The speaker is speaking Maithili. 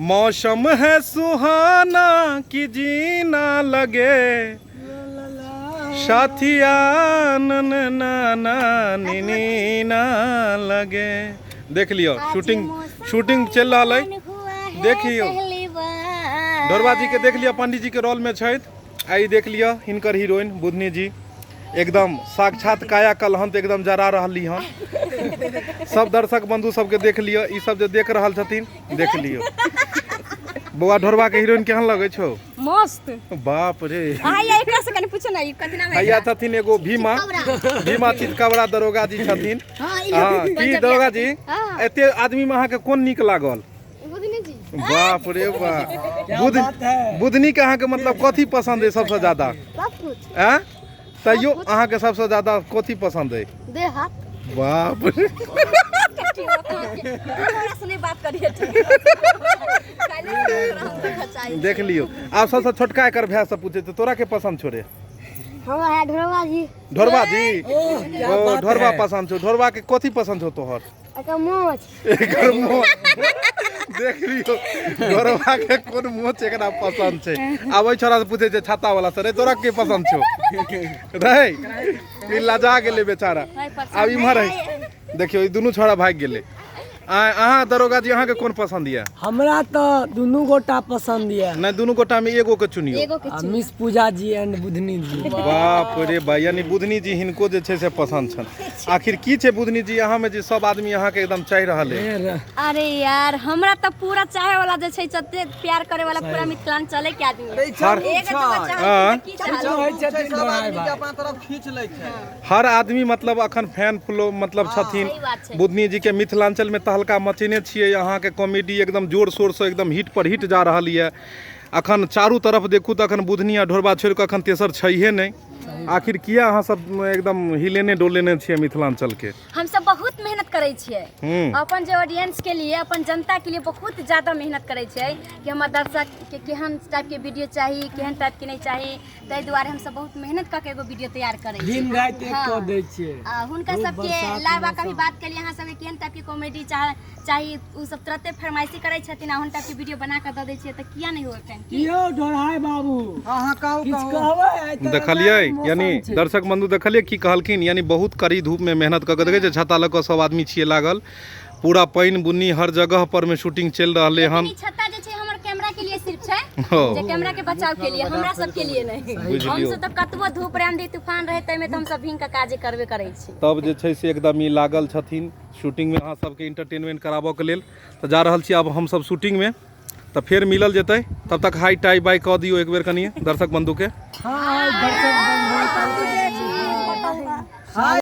मौसम है सुहाना कि जीना लगे साथिया नन ना ना नी नी ना लगे। देख लियो, शूटिंग शूटिंग चलि रहल अइ। देखियौ ढोरबा जी के, देख लिअ पंडित जी के रोल में छथि। आ ई देख लिअ हिनकर हीरोइन बुधनी जी, एकदम साक्षात काया कलहंत एकदम जरा रहली हन। सब दर्शक बंधु सबके देख लिअ, ई सब जे देख रहल छथिन देख लियौ। बौआ, ढोरबा के हीरोइन केहन लगै छौ? मस्त। बाप रे। आइ एकरा से कनि पूछो ना, ई कथी नाम है? हैया छथिन एगो भीमा, भीमा चितकबरा दरोगा जी छथिन। हँ, की दरोगा जी, एते आदमी में अहाँके कोन नीक लागल? बाप रे बाप। बुध बुधनी के अहाँके मतलब कथी पसंद है सबसे ज्यादा? सब कुछ। आँ, तैयो अहाँके सबसे ज्यादा कथी पसंद है? देह हाथ। बाप रे। हमरा से नहीं बात करिए। देख लियौ, आब सबसे छोटका एकर भाय से पूछे तऽ तोरा के पसंद छौ रे? हमरा है ढोरवा जी। ढोरबा जी? ओ, ढोरबा पसंद छौ। ढोरबा के कथी पसंद छौ तोहर? एकर मोछ। एकर मोछ। देख लियौ, ढोरबा के कोन मोछ एकरा पसंद छै। आब ओहि छोरा से पूछे छै छाता वाला से, रे तोरा के पसंद छौ रे? ई लजा गेलै बेचारा। आब इम्हर है, देखियौ ई दुनू छोरा भागि गेलै। अहाँ दरोगा जी, अहाँके कोन पसंद यऽ? हमरा तऽ दुनू गोटा पसंद यऽ। नहि, दुनू गोटा में एगो के चुनियौ। एगो के। आ मिस पूजा जी एंड बुधनी जी। बाप रे बा, यानी बुधनी जी हिनको जे छै से पसंद छनि। आखिर की छै बुधनी जी अहाँ में जे सब आदमी अहाँके एकदम चाहि रहल है? अरे यार, हमरा तऽ पूरा चाहे वाला जे छै, जते प्यार करे वाला पूरा मिथिलांचले के आदमी है। हर एक दूगो चाहे की चाहल? कहै छथिन सब दोराइ आदमी के भाई। अपना तरफ खींच लै छै। हर आदमी मतलब अखन फैन फॉलो मतलब छथिन सही बात छै। बुधनी जी के। मिथिलांचल में तहलका मचेने छियै अहाँके। कॉमेडी एकदम जोर शोर से एकदम हिट पर हिट जा रहल यऽ। अखन चारू तरफ देखू तऽ अखन बुधनी आ ढोरबा छोड़ि कऽ अखन तेसर छैहे नहि। आखिर किया अहाँ सब एकदम हिलेने डोलेने छियै मिथिलांचल के? हम सब बहुत मेहनत करै छियै अपन जे ऑडियंस के लिए, अपन जनता के लिए बहुत ज्यादा मेहनत करै छियै कि हमर दर्शक के केहन टाइप के वीडियो चाही, केहन टाइप के नहि चाही। ताहि दुआरे हमसब बहुत मेहनत कऽ के एगो वीडियो तैयार करै छी। दिन राति एक कऽ दै छियै। आ हुनका धूप, सबके बरसात, लाबा कभी मौसम। बात केलियै अहाँ सबके केहन टाइप के कॉमेडी चाही, ओ सब तुरते फरमाइशी करै छथिन आ हुनका के वीडियो बना कऽ दऽ दै छियै, तऽ किया नहि होतै? की यौ ढोढ़ाइ बाबू, हँ हँ, कहू। किछु कहू। कहबै? आइ तऽ देखलियै मौसम यानी छै। दर्शक बंधु, देखलियै की कहलखिन? यानी बहुत कड़ी धूप में मेहनत कऽ के, देखै छियै छाता लऽ कऽ सब आदमी छियै लागल, पूरा पानि बुन्नी हर जगह पर में शूटिंग चलि रहलै हन। ई छत्ता जे छै हमर कैमरा के लिए सिर्फ छै जे कैमरा के बचाव के लिए, हमरा सब के लिए नहीं। बुझि हम लियौ। सब तऽ कतबो धूप रहे, आंधी तूफान रहे, ताहिमे तऽ हम सब भींग के काजे करबे करै छी। तब जे छै से एकदम ई लागल छथिन शूटिंगमे अहाँ सबके इंटरटेनमेंट कराबऽ के लेल। तऽ जा रहल छी आब हमसब शूटिंगमे, तऽ फेर मिलल जेतै। तब तक हाई टाई बाई कऽ दियौ एक बेर कनिए दर्शक बंधुके। हाँ, दर्शक बंधु। हाय।